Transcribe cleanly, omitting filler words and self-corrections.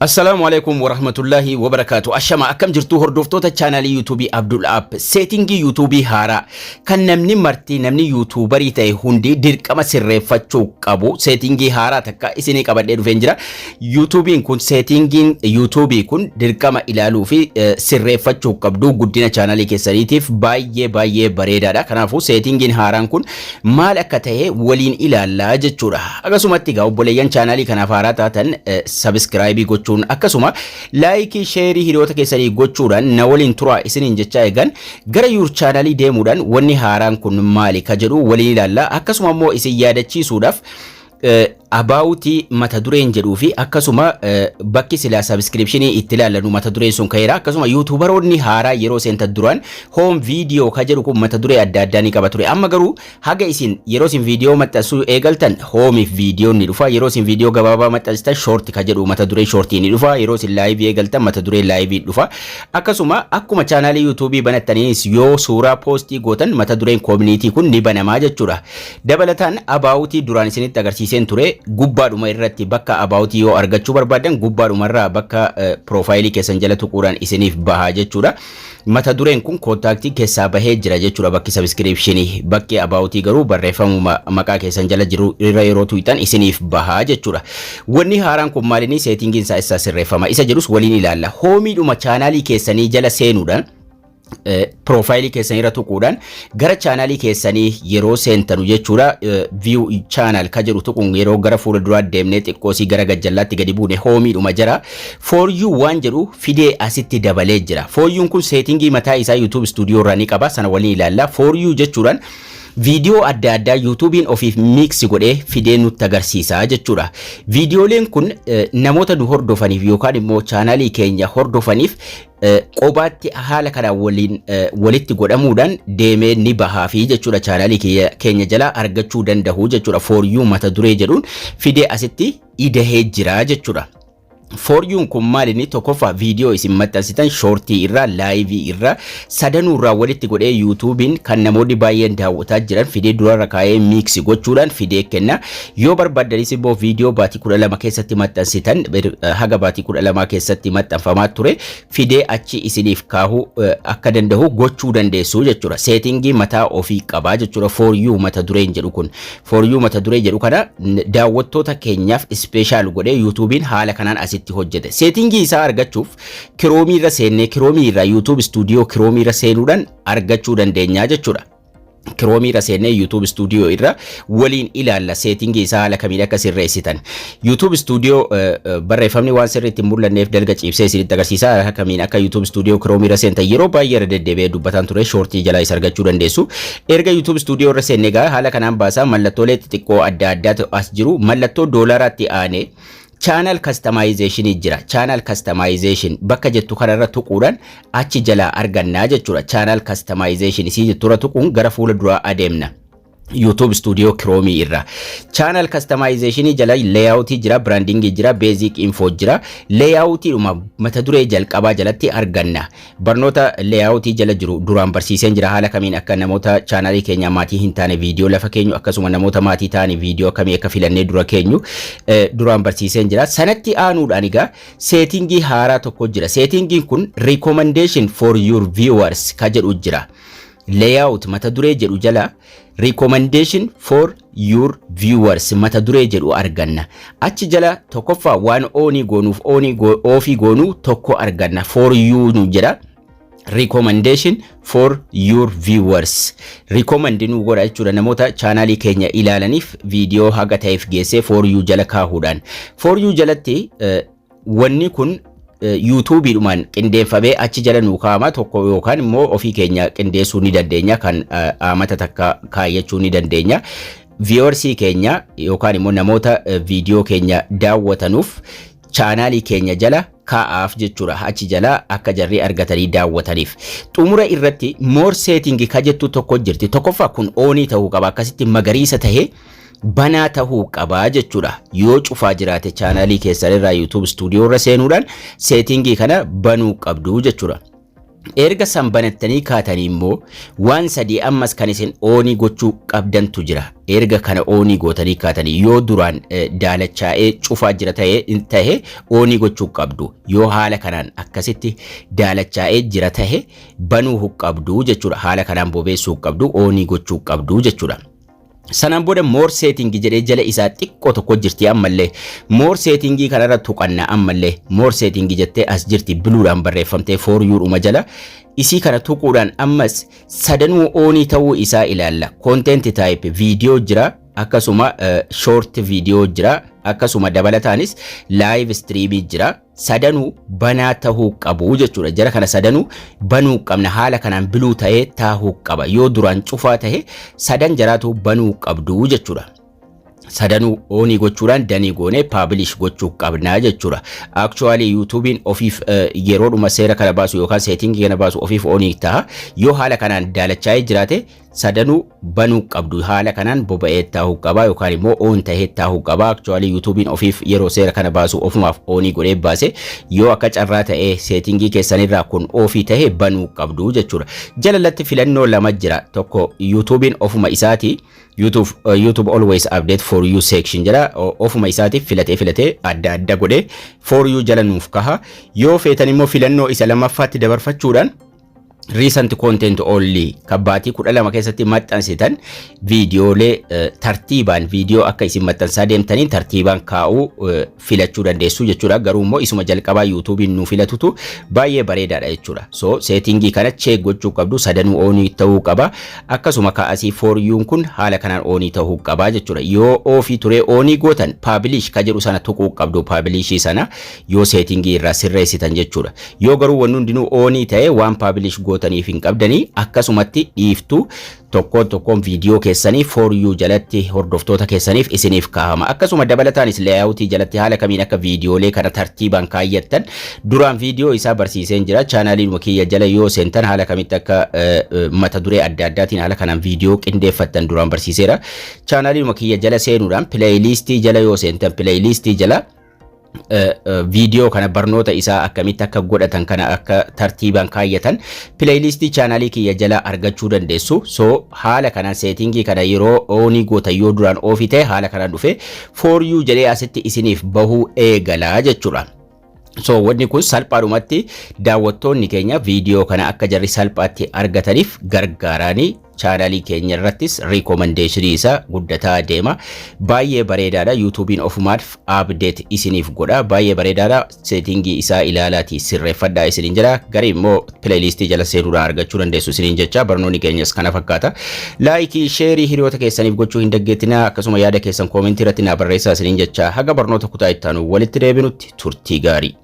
Assalaamu alaikum warahmatullahi wabarakaatu. Ashama, akkam jirtu hordoftoota chaanaalii YouTubeii Abdul App? Settingii YouTubeii haaraa kan namni marti, namni YouTuberii ta'e hundi dirqama sirreeffachuu qabu, settingii haaraa takka isinii qabadhee dhufeen jira. YouTubeiin kun, settingiin YouTubeii kun dirqama ilaaluu fi sirreeffachuu qabdu, guddina chaanaalii keessaniitiif baay'ee baay'ee bareedaadha. Kanaafuu settingiin haaraan kun maal akka ta'e waliin ilaallaa jechuudha. Akkasumatti egaa obboleeyyan chaanaalii kanaaf haaraa taatan subscribeii gochuun, akkasuma likeii, shareii hiriyoota keessanii gochuudhaan na waliin turaa isiniin jechaa, eegan gara your channelii deemuudhaan wanni haaraan kun maali ka jedhu waliin ilaalla. Akkasuma immoo isin yaadachiisuudhaaf aboutii mata dureen jedhuu fi akkasuma bakki silaa subscriptionii itti ilaallanu mata dureen sun ka'eera. Akkasuma YouTuberoonni haaraa yeroo seentan duraan home video ka jedhu kun mata duree adda addaa ni qaba ture. Amma garuu haga isin yeroo isin viidiyoo maxxansuu eegaltan homeiif viidiyoon ni dhufa. Yeroo isin viidiyoo gabaabaa maxxansitan short ka jedhu mata duree shortii ni dhufa. Yeroo isin liveii eegaltan mata duree liveii dhufa. Akkasuma akkuma chaanaalii YouTubeii banattaniinis yoo suuraa postii gootan mata dureen community kun ni banamaa jechuudha. Dabalataan aboutii duraan isinitti agarsiiseen ture, gubbaadhuma irratti bakka aboutii yoo argachuu barbaadan gubbaadhuma irraa bakka profileii keessan jala tuquudhaan isiniif bahaa jechuudha. Mata dureen kun contactii keessaa bahee jira jechuudha, bakki subscriptionii. Bakki aboutii garuu barreeffamuma maqaa keessan jala jiru irra yeroo tuqxan isiniif bahaa jechuudha. Wanni haaraan kun maalinni, settingiin isaa isaa sirreeffama isa jedhus waliin ilaalla. Homeiidhuma chaanaalii keessanii jala seenuudhaan, profileii keessanii irra tuquudhaan gara chaanaalii keessanii yeroo seentanu jechuudha, view channel ka jedhu tuquun yeroo gara fuula duraa deemnee xiqqoosii gara gajjallaatti gadi buune, homeiidhuma jira for you waan jedhu fidee asitti dabalee jira. For youun kun settingii mataa isaa YouTube Studio irraa ni qaba, sana waliin ilaalla. For you jechuudhaan viidiyoo adda addaa YouTubeiin ofiif mix godhee fidee nutti agarsiisa jechuudha. Viidiyooleen kun namoota nu hordofaniif yookaan immoo chaanaalii keenya hordofaniif qobaatti haala kanaan waliin walitti godhamuudhaan deemee ni bahaafi jechuudha. Chaanaalii keenya jalaa argachuu danda'u jechuudha. For you mata duree jedhuun fidee asitti idahee jira jechuudha. For youun kun maal inni? Tokkoffaa, viidiyoo isin maxxansitan shortii irraa, liveii irraa, sadanuu irraa walitti godhee YouTubeiin kan namoonni baay'een daawwataa jiran fidee durarra kaa'ee mix gochuudhaan fidee kenna. Yoo barbaaddanis immoo viidiyoo baatii 12 keessatti maxxansitan, haga baatii 12 keessatti maxxanfamaa ture fidee achi isiniif kaahuu akka danda'u gochuu dandeessu jechuudha. Settingii mataa ofii qabaa jechuudha for you mata dureen jedhu kun. For you mata duree jedhu kana daawwattoota keenyaaf special godhee YouTubeiin haala kanaan asitti hojjete. Settingii isaa argachuuf Chromeii irra seennee, Chromeii irraa YouTube Studio Chromeii irra seenuudhaan argachuu dandeenya jechuudha. Chromeii irra seennee YouTube Studio irra waliin ilaalla settingii isaa haala kamiin akka sirreessitan. YouTube Studio barreeffamni waan sirriitti hin mul'anneef dalga ciibsee isinitti agarsiisa. Haala kamiin akka YouTube Studio Chromeii irra seentan yeroo baay'ee irra deddeebi'ee dubbataan ture, shortii jalaa isa argachuu dandeessu. Erga YouTube Studio irra seennee egaa haala kanaan baasaa, mallattoolee xixiqqoo adda addaatu as jiru. Mallattoo doolaraatti aanee channel customization jira. Channel customization bakka jettu kanarra tuquudhaan achi jalaa argannaa jechuudha. Channel customization isii jetturra tuquun gara fuula duraa adeemna. YouTube Studio Chrome irra. Channel customization jala layout jira, branding jira, basic info jira. Layout dhuma mata duree jalqabaa jalatti arganna. Barnoota layout jala jiru duraan barsiiseen jira, haala kamiin akka namoota chaanalii keenya maatii hin taane viidiyoo lafa keenyu, akkasuma namoota maatii ta'anii viidiyoo akkamii akka filannee dura keenyu duraan barsiiseen jira. Sanatti aanuudhaan egaa settingii haaraa tokko jira. Settingiin kun recommendation for your viewers ka jedhu jira. Layout mata duree jedhu jala recommendation for your viewers mata duree jedhu arganna. Achi jala tokkoffaa waan onii goonuuf onii offii goonuu tokko arganna. For you nu jedha. Recommendation for your viewers. Recommend nu godha jechuudha, namoota chaanaalii keenya ilaalaniif viidiyoo haga ta'eef geessee for you jala kaahuudhaan. For you jalatti wanni kun YouTubeiidhumaan qindeeffamee achi jala nuu kaa'ama tokko, yookaan immoo ofii keenya qindeessuu ni dandeenya, kan amata takka kaayyachuu ni dandeenya. Viewersii keenya yookaan immoo namoota viidiyoo keenya daawwatanuuf chaanaalii keenya jala kaa'aaf jechuudha, achi jala akka jarri argatanii daawwataniif. Xumura irratti more setting ka jettu tokko jirti. Tokkoffaa kun onii ta'uu qaba, akkasitti magariisa tahee banaa tahuu qabaa jechuudha. Yoo cufaa jiraate chaanaalii keessan irraa YouTube Studio irra seenuudhaan settingii kana banuu qabdu jechuudha. Erga san banattanii kaatanii immoo waan sadii ammas kan isin on gochuu qabdantu jira. Erga kana on gootanii kaatanii, yoo duraan daalachaa'ee cufaa jira ta'e on gochuu qabdu. Yoo haala kanaan akkasitti daalachaa'ee jira ta'e banuu qabdu jechuudha. Haala kanaan bobeessuu qabdu, on gochuu qabdu jechuudha. Sanaan booda "more setting" jedhee jala isaa xiqqoo tokko jirti. Ammallee more setting kanarra tuqanna. Ammallee "more setting" jettee as jirti, bluedhaan barreeffamtee "for you" dhuma jala. Isii kana tuquudhaan ammas sadanuu on ta'uu isaa ilaalla. Content type viidiyoo jira, akkasuma short viidiyoo jira, akkasuma dabalataanis live stream jira. Sadanuu banaa tahuu qabu jechuudha. Jara kana sadanuu banuu qabna. Haala kanaan blue ta'ee taahuu qaba. Yoo duraan cufaa tahe sadan jaraatu banuu qabdu jechuudha. Sadanuu on gochuudhaan done goonee publish gochuu qabnaa jechuudha. Actually YouTubein ofiif yeroodhuma seera kana baasu yookaan setting kana baasu ofiif on ta'a. Yoo haala kanaan daalachaa'ee jiraate sadanuu banuu qabdu. Haala kanaan boba'ee taa'uu qaba yookaan immoo on tahee taa'uu qaba. Actually YouTubein ofiif yeroo seera kana baasu ofumaaf on godhee baase. Yoo akka carraa ta'ee setting keessanirraa kun off tahee banuu qabdu jechuudha. Jalalatti filannoo lama jira. Tokko YouTubein ofuma isaati YouTube "always update for you section" jedha. Ofuma isaatiif filatee filatee adda adda godhee "for you" jala nuuf kaha. Yoo feetan immoo filannoo isa lammaffaatti dabarfachuudhaan "recent content only" kan baatii 12 keessatti maxxansitan viidiyoolee tartiibaan, viidiyoo akka isin maxxansaa deemtaniin tartiibaan kaa'uu filachuu dandeessu jechuudha. Garuu immoo isuma jalqabaa YouTubein nu filatutu baay'ee bareedaadha jechuudha. So setting kana check gochuu qabdu. Sadanuu on ta'uu qaba. Akkasuma kaasii "for you'n kun haala kanaan on ta'uu qaba jechuudha. Yoo off turee on gootan "publish" ka jedhu sana tuquu qabdu, publish sana, yoo setting irraa sirreessitan jechuudha. Yoo garuu wanni hundinuu on ta'e waan publish gootaniif hin qabdanii, akkasumatti dhiiftu. Tokkoon tokkoon viidiyoo keessanii "for you" jalatti hordoftoota keessaniif isiniif kaa'ama. Akkasuma dabalataanis layout jalatti haala kamiin akka viidiyoolee kana tartiibaan kaayyattan duraan viidiyoo isaa barsiiseen jira. Chaanaaliin kiyya jala yoo seentan haala kamitti akka mata duree adda addaatiin haala kanaan viidiyoo qindeeffattan duraan barsiiseera. Chaanaaliin kiyya jala seenuudhaan playlist jala yoo seentan, playlist jala viidiyoo kana barnoota isaa akkamitti akka godhatan kana, akka tartiibaan kaayyatan playlist chaanaalii kiyya jala argachuu dandeessu. So haala kanaan setting kana yeroo on gootan, yoo duraan off ta'e haala kanaan dhufe "for you" jedhee asitti isiniif bahuu eegalaa jechuudha. So wanni kun salphaadhumatti daawwattoonni keenya viidiyoo kana akka jarri salphaatti argataniif gargaaranii chaanaalii keenya irrattis recommendation isaa guddataa deema. Baay'ee bareedaadha. YouTubein ofumaaf update isiniif godha. Baay'ee bareedaadha. Setting isaa ilaalaatii sirreeffadhaa isiniin jedha. Gari immoo playlist jala seenuudhaan argachuu dandeessu isiniin jecha. Barnoonni keenyas kana fakkaata. Like, share hiriyoota keessaniif gochuu hin daggeettinaa. Akkasuma yaada keessan comment irratti naa barreessaa isiniin jecha. Haga barnoota kutaa ittaanu walitti deebinutti turtii gaarii.